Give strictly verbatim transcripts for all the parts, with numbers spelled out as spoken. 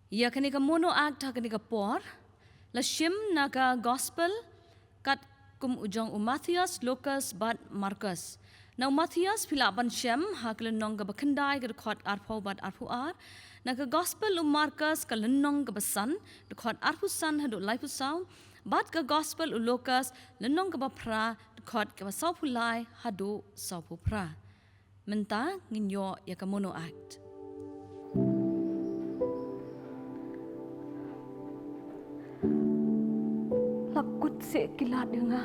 Ïa kane ka mono act ha kane ka por la shim na ka gospel kat kum u jong u Matthias, Lukas bad Markus. Na u Matthias phi lah ban shem ha ka lynnong kaba khyndai ka dkhot arphew bad arphew ar. Na ka gospel u Markus ka lynnong kaba san dkhot arphew san haduh laiphew saw. Bad ka gospel u Lukas lynnong kaba phra dkhot kaba sawphew lai haduh sawphew phra. Mynta ngin ïoh ïa ka mono act. La kut se ki lad ïa nga.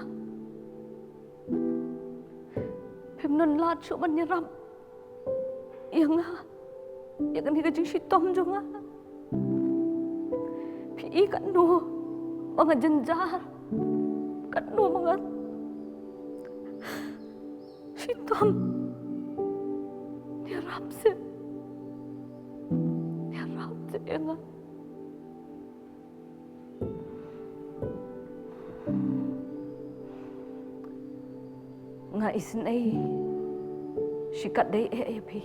Phim nang lad shuh ban ïarap ïa nga ïa kane ka jingshitom jong nga. Phi i katno ba nga jynjar, katno ba nga shitom. Ïarap se, ïarap se ïa nga. Nga isynei shikatdei eh ïa phi,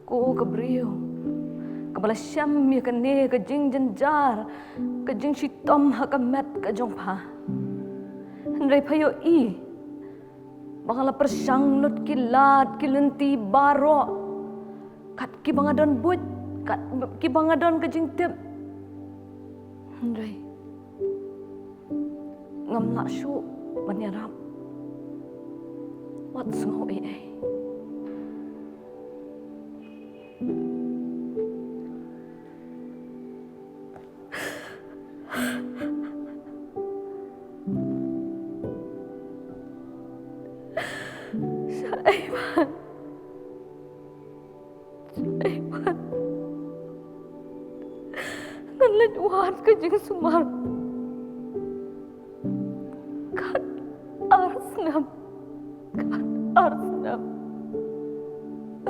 ko ka briew kaba la shem ïa kane ka jingjynjar, ka jingshitom ha ka met ka jong pha. Hynrei pha ïohi ba nga la pyrshang lut ki lad ki lynti baroh, kat kiba nga don buit, kat kiba nga don ka jingtip. Hynrei ngam lah shuh ban ïarap wat sngew ei ei. Shaei pat, shaei pat ngan leit wad ka jingsumar. Kat ar snem, kat ar snem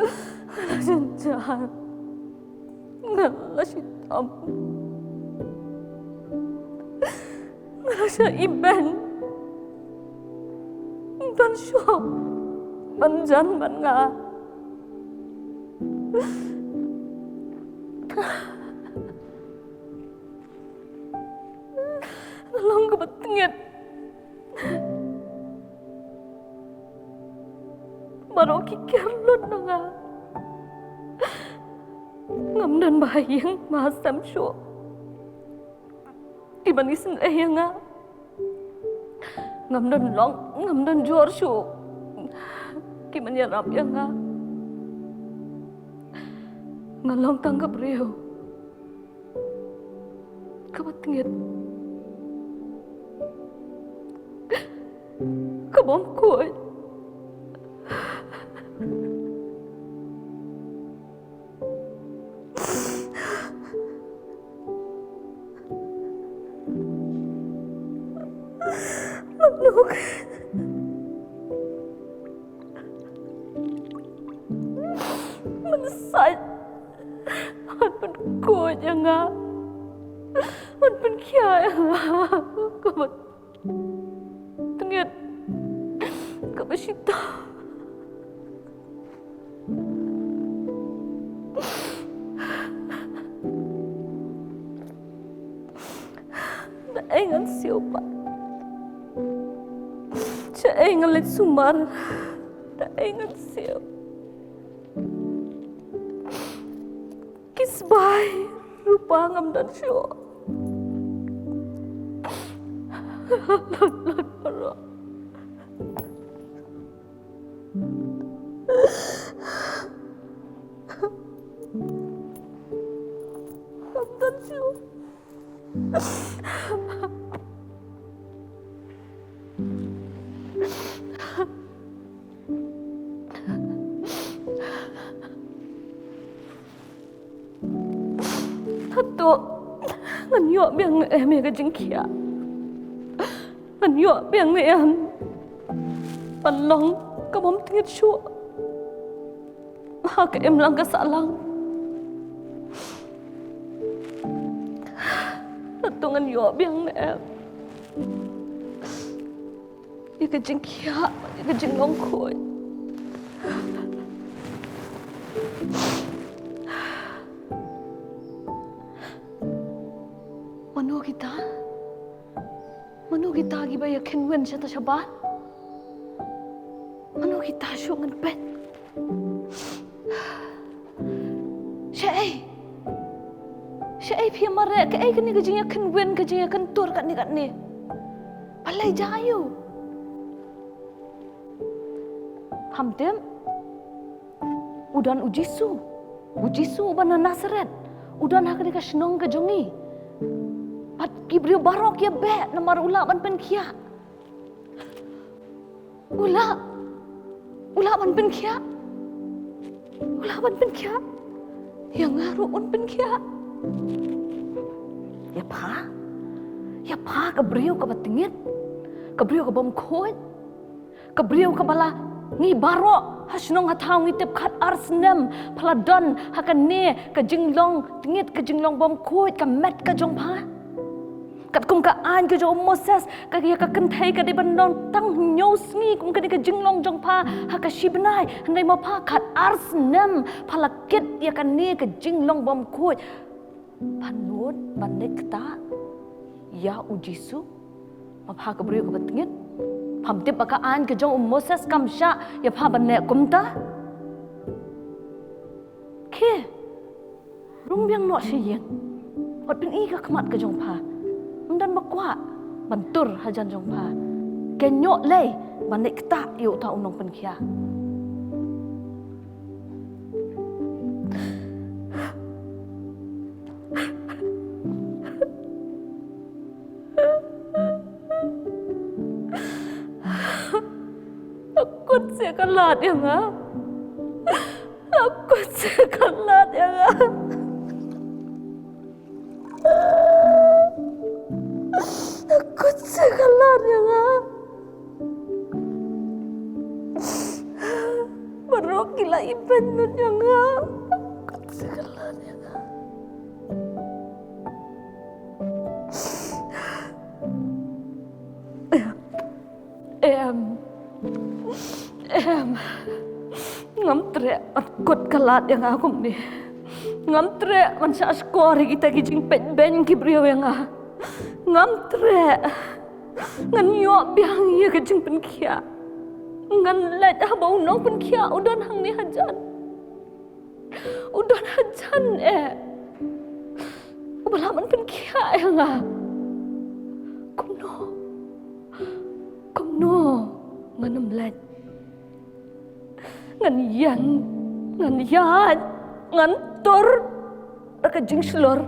nga la jynjar, nga la shitom, nga la shah ibeiñ. Ym don shuh ban jan ban nga. Nga long kaba tngit. Baroh ki ker lut na nga. Ngam don ba ha ïing ba ha sem shuh kiban isynei ïa nga. Ngam don long, ngam don jor shuh kiban ïarap ïa nga. Nga long tang ka briew kaba tngit, ka bym khuid. Mano ka Mynsait, wat pynkhuid ïa nga, wat pynkhiah ïa nga. Kaba tngit, kaba shitom. Da ei ngan siew pat, sha ei ngan leit sumar, da ei ngan siew. Ki sbai rupa ngam don shuh. Lut lut baroh. Ngam don shuh. Hato ngan ïoh biang ne em ïa ka jingkhiah? Ngan ïoh biang ne em ban long ka bym tngit shuh ha ka imlang ka sahlang? Hato ngan ïoh biang ne em ïa ka jingkhiah, ïa ka jinglong khuid? Mano kita? Mano kita kiba ïa kynwin shata shabar? Mano kita shu ngan peit? Shaei? Shaei phi mareh, kaei kane ka jingïakynwin, ka jingïakyntur katne katne? Balei jia aiu? Pham tip? U don u Jisu. U Jisu uba na Nasaret. U don ha kane ka shnong ka jong ngi. Bad ki briew baroh ki ïa beh namar u lah ban pynkhiah. U lah. U lah ban pynkhiah. U lah ban pynkhiah. Ïa nga ruh un pynkhiah. Ïa pha. Ïa pha ka briew kaba tngit. Ka briew ka bym khuid. Ka briew kaba la ngi baroh ha shnong ha thaw ngi tip khat ar snem pha la don ha kane ka jinglong tngit, ka jinglong bym khuid, ka met ka jong pha. Katkum ka aiñ ka jong u Moses, ka, ka kynthei ka dei ban don tang hynñiew sngi kum kane ka jinglong jong pha ha ka shi bnai, hynrei ma pha khat ar snem pha la kit ïa kane ka jinglong bym khuid. Pha nud ban leit ktah ïa u Jisu? Ma pha ka briew kaba tngit. Pham tip ba ka aiñ ka jong u Moses kam shah ïa pha ban leh kumta? Khie, rung biang noh sha ïing. Wat pyni ka khmat ka jong pha. Ym don ba kwah ban tur hajan jong pha. Kynnoh lei ban leit ktah ïa uta u nongpynkhiah. Kut se ka lad ïa nga. Kut se ka lad ïa nga. Kut se ka lad ïa nga. Baroh ki la ibeiñ lut ïa nga. Kut se ka lad ïa nga. Em. Em. Ngam treh ban kut ka lad ïa nga kumne. Ngam treh ban shah shkor ïa kita ki jingpeit beiñ ki briew ïa nga. Ngam treh. Ngan ïoh biang ïa ka jingpynkhiah. Ngan leit haba u nongpynkhiah u don hangne hajan. U don hajan eh. Uba lah ban pynkhiah ïa nga. Kumno? Kumno ngan ym leit? Ngan ïeng, ngan ïaid, ngan tur da ka jingshlur.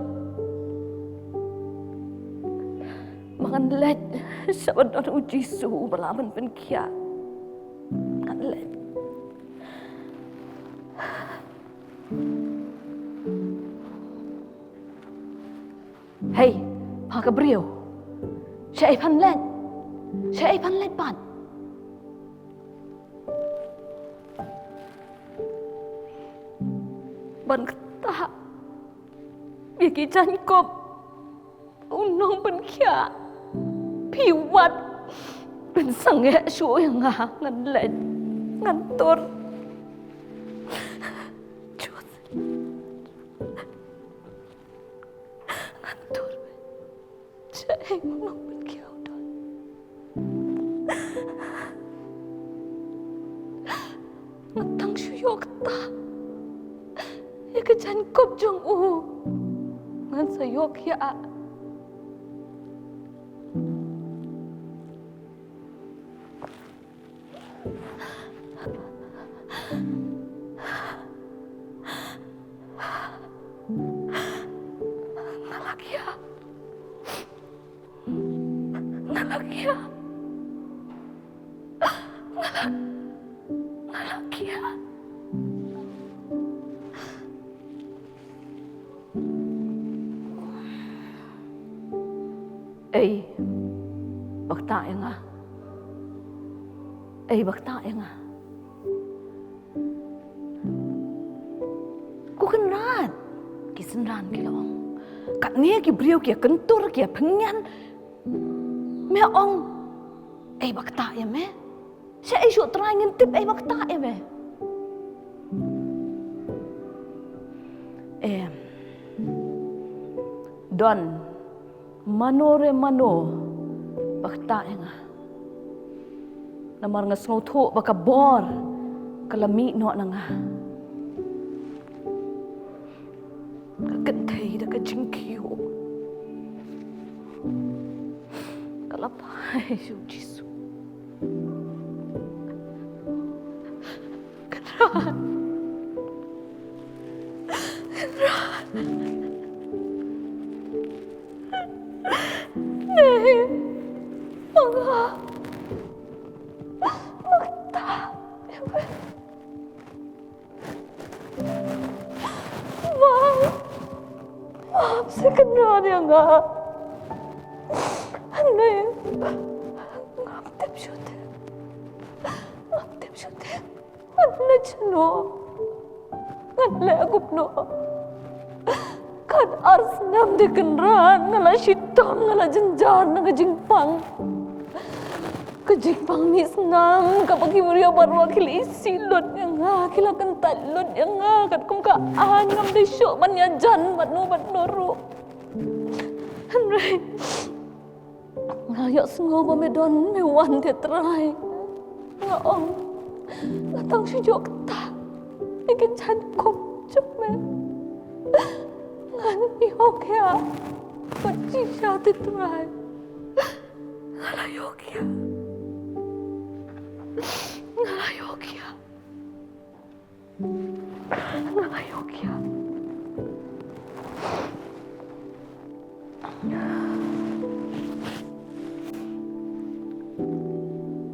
Ma ngan leit sha ba don u Jisu uba lah ban pynkhiah. Ngan leit. Hei, pha ka briew. Shaei phan leit? Shaei phan leit pat? Ban ktah ïa ki jaiñkup u nongpynkhiah. Phi wad ban sangeh shuh ïa nga, ngan leit, ngan tur. Joseph. Ngan tur. Shaei u nongpynkhiah u don? Nga tang shu ïoh ktah ïa ka jaiñkup jong u. Ngan sa ïoh khiah. Nga la khiah. Nga la khiah. Nga la, nga la khiah. Ei ba ktah ïa nga. Ei ba ktah ïa nga. Ko Kynrad, ki synran ki la ong. Katne ki briew ki ïa kyntur, ki ïa phyrngian. Me ong ei ba ktah ïa me. Shaei shuh Trai, ngin tip ei ba ktah ïa me. Em. Don Mano re mano ba ktah ïa nga? Namar nga sngewthuh ba ka bor ka la mih noh na nga. Ka kynthei da ka jingkhih ka la phai sha u Jisu. Kynrad. Kynrad. Nei, ma nga, ma nga ktah. Map, map, sa kynrad ïa nga. Hynrei ngam tip shuh te. Ngam tip shuh te. Ngan leh shano? Ngan leh kumno? Kat ar snem de Kynrad, nga la shitom, nga la jynjar na ka jingpang. Ka jingpang mih snam kaba ki briew baroh ki la isih lut ïa nga, ki la kyntait lut ïa nga katkum ka aiñ, ngam dei shuh ban ïajan bad no bad no ruh. Hynrei nga ïohsngew ba me don, me wan te Trai. Nga ong, nga tang shu ïoh ktah ïa ki jaiñkup jong me. Ngan ïoh kiar bad shisha te Trai. Nga la ïoh kiar. Nga la ïoh kiar. Nga la ïoh kiar.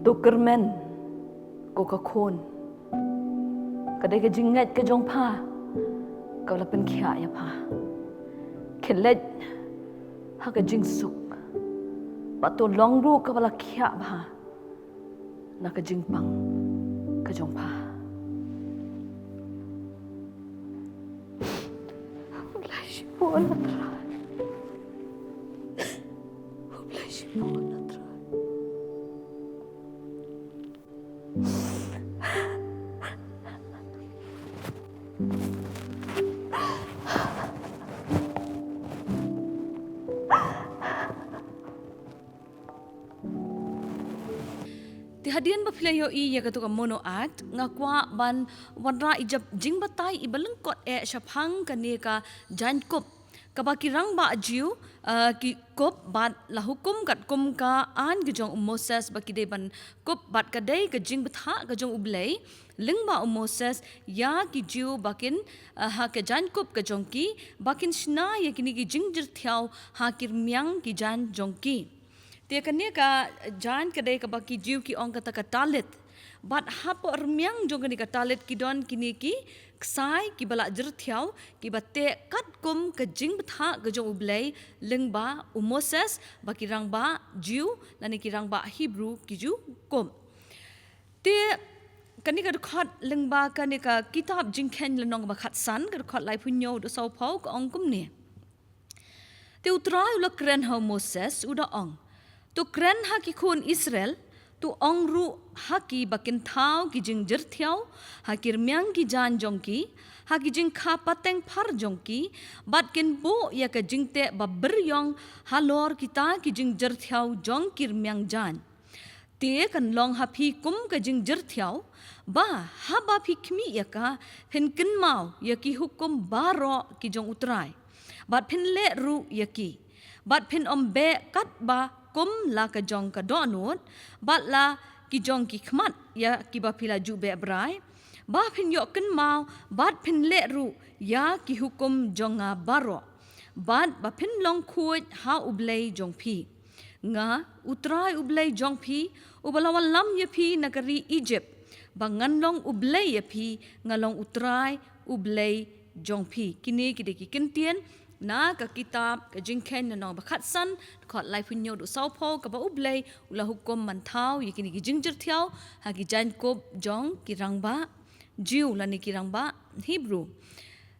To kyrmen, ko ka khun. Ka dei ka jingngeit ka jong pha kaba la pynkhiah ïa pha. Khie leit ha ka jingsuk, bad to long ruh kaba la khiah bha na ka jingpang ka jong pha. Khublei shibun, Trai. Khublei shibun, Trai. Te hadien ba phi la ïohi ïa katu ka mono act, nga kwah ban wanrah ïa ka jingbatai iba lyngkot eh shaphang kane ka jaiñkup kaba ki rangbah Jiw, eh, ki kup bad la hukum katkum ka aiñ ka jong u Moses ba ki dei ban kup, bad ka dei ka jingbthah ka jong U Blei lyngba u Moses ïa ki Jiw ba kin, eh, ha ka jaiñkup ka jong ki, ba kin shna ïa kine ki jingjyrthiaw ha ki rmiang ki jaiñ jong ki. Te kane ka jaiñ ka dei kaba ki Jiw ki ong kata ka talit. Bad hapoh rmiang jong kane ka talit ki don kine ki ksai kiba la jyrthiaw, kiba teh katkum ka jingbthah ka jong U Blei lyngba u Moses, ba ki rangbah Jiw lane ki rangbah Hebru ki ju kup. Te kane ka dkhot lyngba kane ka kitab Jingkheiñ lynnong ba khatsan, ka dkhot laiphew hynñiew, dkhot sawphew ka ong kumne. Te U Trai u la kren ha u Moses, u da ong: To kren ha ki khun Israel, to ong ruh ha ki ba kin thaw ki jingjyrthiaw ha ki rmiang ki jaiñ jong ki, ha ki jingkha pateng phar jong ki, bad kin buh ïa ka jingteh ba byrïong halor kita ki jingjyrthiaw jong ki rmiang jaiñ. Te kan long ha phi kum ka jingjyrthiaw, ba haba phi khmih ïa ka, phin kynmaw ïa ki hukum baroh ki jong U Trai, bad phin leh ruh ïa ki, bad phin ym beh katba kum la ka jong ka dohnud bad la ki jong ki khmat ïa kiba phi la ju beh brai, ba phin ïoh kynmaw bad phin leh ruh ïa ki hukum jong nga baroh, bad ba phin long khuid ha U Blei jong phi. Nga, U Trai U Blei jong phi, uba la wallam ïa phi na ka ri Ijipt, ba ngan long U Blei ïa phi, nga long U Trai U Blei jong phi. Kine ki dei ki kyntien na ka kitab ka Jingkheiñ lynnong ba khatsan, dkhot laiphew hynñiew, dkhot sawphew, kaba U Blei u la hukum ban thaw ïa kine ki jingjyrthiaw ha ki jaiñkup jong ki rangbah Jiw lane ki rangbah Hebru.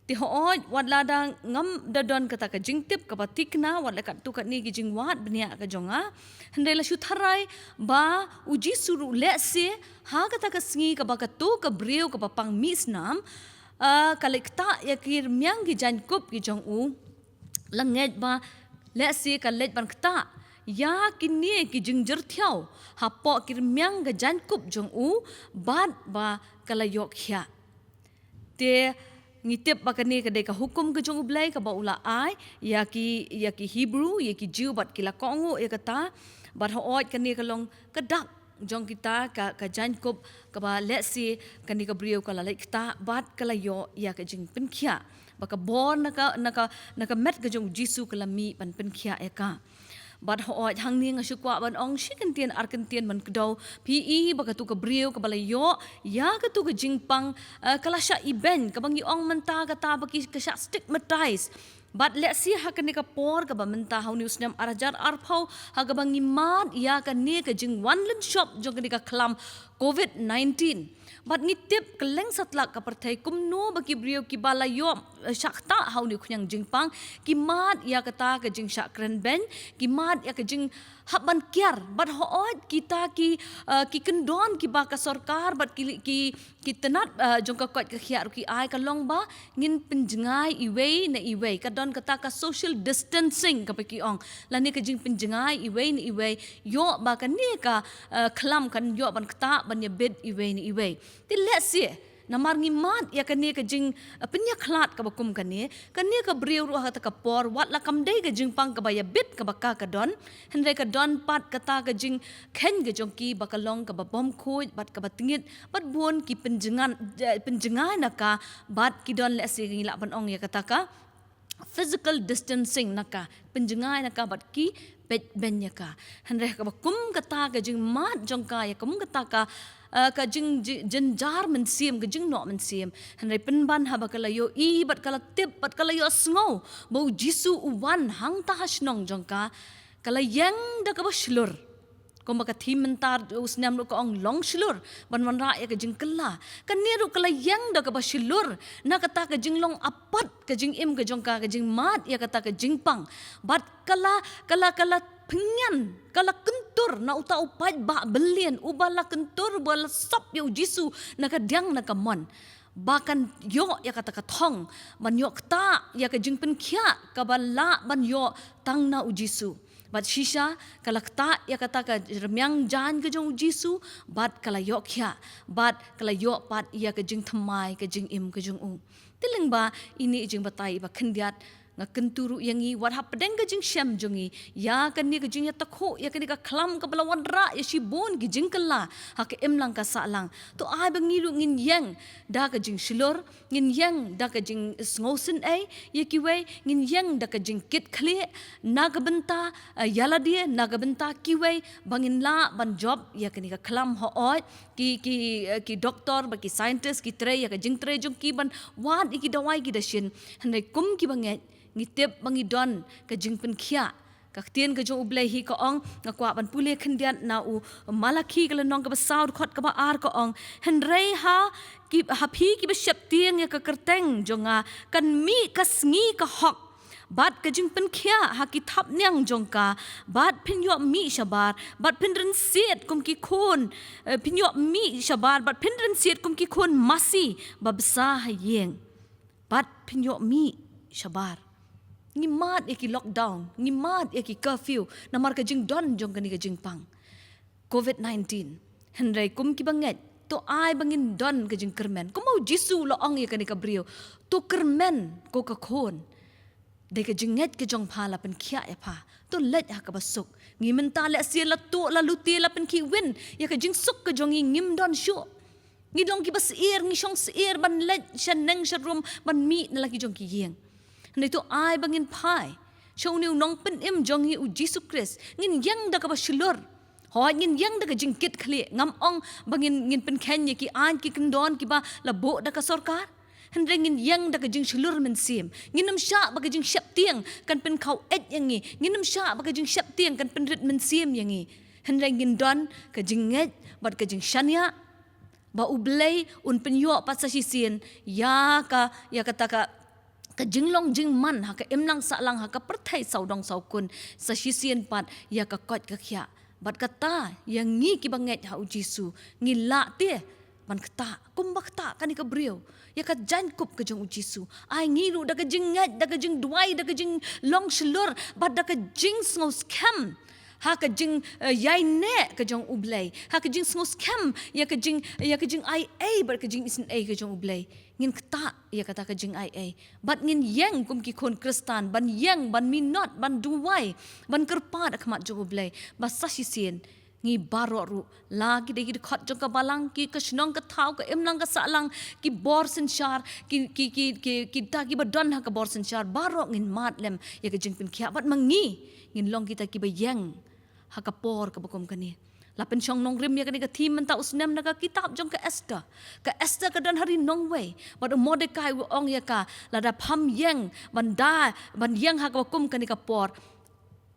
Te hooid, wat la da ngam da don kata ka jingtip kaba thikna, wat la katto katne ki jingwad bniah ka jong nga, hynrei la shu tharai ba U Jisu ruh lehse ha kata ka sngi kaba kato ka briew kaba pang mih snam, ah, ka leit ktah ïa ki rmiang ki jaiñkup ki jong u, la ngeit ba Lehse ka leit ban ktah ïa kine ki jingjyrthiaw hapoh ki rmiang ka jaiñkup jong u, bad ba ka la ïoh khiah. Te ngi tip ba kane ka dei ka hukum ka jong U Blei kaba u la ai ïa ki, ïa ki Hebru, ïa ki Jiw, bad ki la kohnguh ïa kata. Bad hooid kane ka long ka dak jong kita ka, ka jaiñkup kaba lehse kane ka briew ka la leit ktah bad ka la ïoh ïa ka jingpynkhiah, ba ka bor na ka, na ka, na ka met ka jong U Jisu ka la mih ban pynkhiah ïa ka. Bad hooid hangne nga shu kwah ban ong shi kyntien ar kyntien ban kdew, phi i ba katu ka briew kaba la ïoh ïa katu ka jingpang, eh, ka la shah ibeiñ, kaba ngi ong mynta kata ba ki, ka shah stigmatize. Bad lehse ha kane ka por kaba mynta ha une u snem ar hajar arphew, ha kaba ngi mad ïa kane ka jingwan lynshop jong kane ka khlam covid nineteen. Bad ngi tip kylleng satlak ka pyrthei kumno ba ki briew kiba la ïoh, eh, shah ktah ha une u khñiang jingpang, ki mad ïa kata ka jingshah kren beiñ, ki mad ïa ka jinghap ban kiar. Bad hooid kita ki, eh, ki kyndon kiba ka sorkar bad ki, ki, ki tnat, eh, jong ka koit ka khiah ruh ki ai ka long ba ngin pynjngai iwei na iwei, ka don kata ka social distancing kaba ki ong, lane ka jingpynjngai iwei na iwei, ïoh ba kane ka, eh, khlam kan ïoh ban ktah ban ïabit iwei na iwei. Te lehse namar ngi mad ïa kane ka jing, eh, pynïakhlad kaba kum kane, kane ka briew ruh ha kata ka por, wat la kam dei ka jingpang kaba ïabit kaba ka, ka don, hynrei ka don pat kata ka jingkheiñ ka jong ki ba ka long kaba bymkhuid bad kaba tngit, bad bun ki pynjngan, eh, pynjngai na ka, bad ki don lehse ngi lah ban ong ïa kata ka physical distancing na ka, pynjngai na ka bad ki peit beiñ ïa ka. Hynrei kaba kum kata ka jingmad jong ka, ïa kum kata ka, eh, ka jing, ji-, jynjar mynsiem, ka jingnoh mynsiem. Hynrei pynban haba ka la ïohi bad ka la tip bad ka la ïohsngew ba U Jisu u wan hangta ha shnong jong ka, ka la ïeng da kaba shlur. Kumba ka theme mynta u snem ruh ka ong long shlur ban wanrah ïa ka jingkylla. Kane ruh ka la ïeng da kaba shlur na kata ka jinglong apat ka jingim ka jong ka, ka jingmad ïa kata ka jingpang. Bad ka la, ka la, ka la pynïan, ka la kyntur na uta u paidbah byllian uba la kyntur, uba la sop ïa U Jisu na ka diang na ka mon, ba kan ïoh ïa kata ka thong ban ïoh ktah ïa ka jingpynkhiah kaba lah ban ïoh tang na U Jisu. Bad shisha ka la ktah ïa kata ka rmiang jaiñ ka jong U Jisu, bad ka la ïoh khiah, bad ka la ïoh pat ïa ka jingthymmai ka jingim ka jong u. Te lyngba ine i jingbatai iba khyndiat, nga kyntu ruh ïa ngi wat hapdeng ka jingshem jong ngi ïa kane ka jingïatakhuh ïa kane ka khlam kaba la wanrah ïa shibun ki jingkylla ha ka imlang ka sahlang. To ai ba ngi ruh ngin ïeng da ka jingshlur, ngin ïeng da ka jingsngewsynei ïa kiwei, ngin ïeng da ka jingkitkhlieh na ka bynta, eh, ïa lade, na ka bynta kiwei, ba ngin lah ban jop ïa kane ka khlam. Hooid ki, ki, eh, ki doktor bad ki scientist ki trei ïa ka jingtrei jong ki ban wad ïa ki dawai ki dashin. Hynrei kum kiba ngeit ngi tip ba ngi don ka jingpynkhiah. Ka ktien ka jong U Blei hi ka ong, nga kwah ban pule khyndiat na u Malakhi ka lynnong kaba saw, dkhot kaba ar, ka ong, hynrei ha ki, ha phi kiba sheptieng ïa ka kyrteng jong nga kan mih ka sngi ka hok bad ka jingpynkhiah ha ki thapniang jong ka, bad phin ïoh mih shabar bad phin rynsied kum ki khun, eh, phin ïoh mih shabar bad phin rynsied kum ki khun masi ba bsa ha ïing. Bad phin ïoh mih shabar. Ngi mad ïa ki lockdown, ngi mad ïa ki curfew namar ka jingdon jong kane ka jingpang covid nineteen. Hynrei kum kiba ngeit, to ai ba ngin don ka jingkyrmen. Kumba U Jisu u la ong ïa kane ka briew, to kyrmen ko ka khun. Dei ka jingngeit ka jong pha la pynkhiah ïa pha. To leit ha kaba suk. Ngi mynta lehse la tuh, la lute, la pynkhih win ïa ka jingsuk ka jong ngi, ngim don shuh. Ngi long kiba syier, ngi shong syier ban leit sha neng sha rum ban mih na la ki jong ki ïing. Hynrei to ai ba ngin phai sha une u nongpynim jong ngi U Jisu Khrist. Ngin ïeng da kaba shlur. Hooid ngin ïeng da ka jingkitkhlieh. Ngam ong ba ngin, ngin pynkheiñ ïa ki aiñ ki kyndon kiba la buh da ka sorkar. Hynrei ngin ïeng da ka jingshlur mynsiem. Ngin ym shah ba ka jingsheptieng kan pynkhaw eit ïa ngi. Ngin ym shah ba ka jingsheptieng kan pynrit mynsiem ïa ngi. Hynrei ngin don ka jingngeit bad ka jingshaniah ba U Blei un pynïoh pat sa shisien ïa ka, ïa kata ka, ka jinglong jingman ha ka imlang sahlang, ha ka pyrthei sawdong sawkun, sa shisien pat ïa ka koit ka khiah. Bad kata ïa ngi kiba ngeit ha U Jisu, ngi lah te ban ktah, kumba ktah kane ka briew ïa ka jaiñkup ka jong u Jisu. Ai ngi ruh da ka jingngeit, da ka jingduwai, da ka jinglong shlur, bad da ka jingsngew skhem ha ka jing, eh, ïaineh ka jong U Blei, ha ka jingsngew skhem ïa ka jing, ïa ka jingaiei bad ka jingisynei ka jong U Blei, ngin ktah ïa kata ka jingaiei. Bad ngin ïeng kum ki khun Khristan, ban ïeng, ban minot, ban duwai, ban kyrpad ha khmat jong U Blei. Ba sa shisien ngi baroh ruh, la ki dei ki dkhot jong ka balang, ki ka shnong ka thaw, ka imlang ka sahlang, ki bor synshar, ki, ki, ki, ki, kita kiba don ha ka bor synshar, baroh ngin mad lem ïa ka jingpynkhiah. Bad ma ngi ngin long kita kiba ïeng ha ka por kaba kum kane. La pynshong nongrim ïa kane ka theme mynta u snem na ka kitab jong ka Esther. Ka Esther ka don ha ri nongwei. Bad u Mordekai u ong ïa ka, lada pham ïeng ban da, ban ïeng ha kaba kum kane ka por,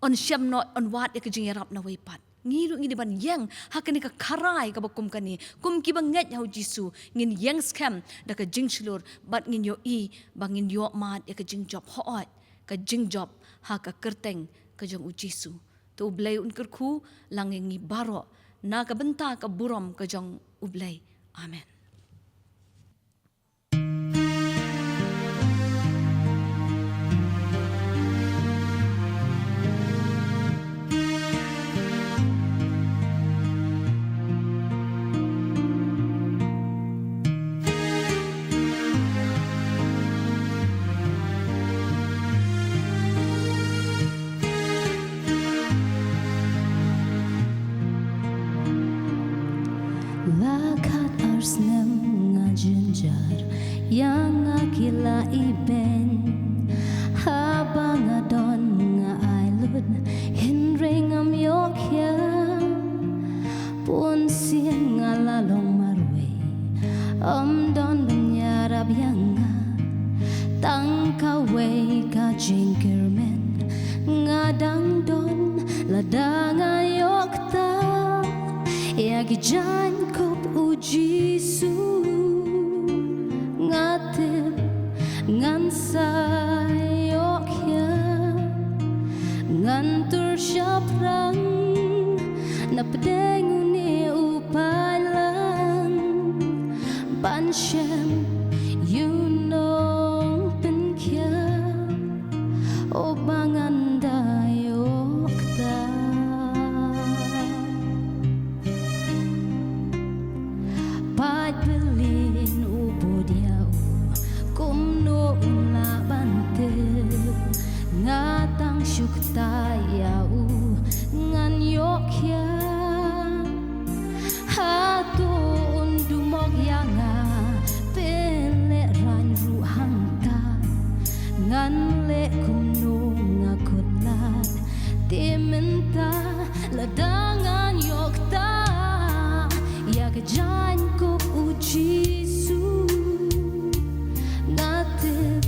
yn shem noh, yn wad ïa ka jingïarap nawei pat. Ngi ruh ngi dei ban ïeng ha kane ka kharai kaba kum kane, kum kiba ngeit ha u Jisu, ngin ïeng skhem da ka jingshlur, bad ngin ïohi ba ngin ïoh mad ïa ka jingjop, hooid, ka jingjop ha ka kyrteng ka jong u Jisu. To U Blei un kyrkhu lang ïa ngi baroh na ka bynta ka burom ka jong U Blei. Amen. La khat ar snem nga jynjar ïa nga ki la ibeiñ. Haba nga don nga ai lut, hynrei ngam ïoh khia. Bun sien nga la long marwei, ym don ban ïarap ïa nga. Tang kawei ka jingkyrmen nga dang don, lada nga ïoh ktah ïa ki jaiñkup u Jisu. Nga tip ngan sa ïoh khia, ngan tur shaphrang na pdeng une u paidlang, ban shem ïa u nongpynkhiah, o ba ngan da ïoh ktah. Pait bylin u bud ïa u, kumno un lah ban tip. Nga tang shu ktah ïa u, ngan ïoh khia. Hato un duh mok ïa nga, pynlehrain ruh hangta. Ngan leh kumno nga kut lad, te mynta lada ngan ïoh ktah ïa ka jaiñkup u Jisu. Nga tip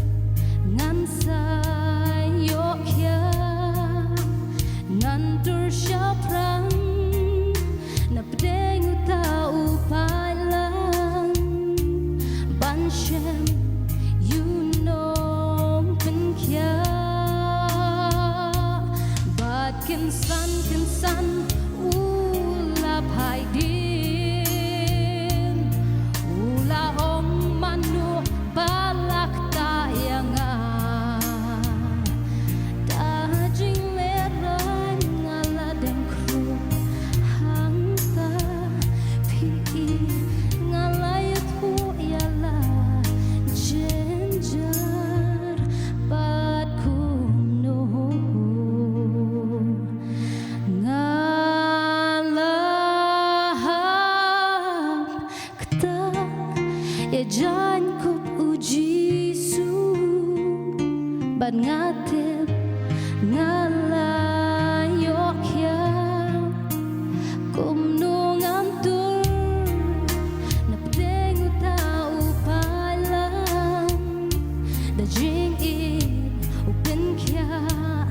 ngan sa ïoh khia, ngan tur shaphrang na pdeng uta u paidlang, ban shem ïa u nongpynkhiah. Bad kynsan kynsan u la phai dien, u la ong, mano ba la ktah ïa nga. Da jinglehrain nga la dem khrup hangta, phi i nga la ïathuh ïa la jynjar bad kumno nga la hap ktah ïa jaiñkup u Jisu, bad nga tip nga la ïoh khia. Kumno ngan tur na pdeng uta u paidlang, da jingim u pynkhiah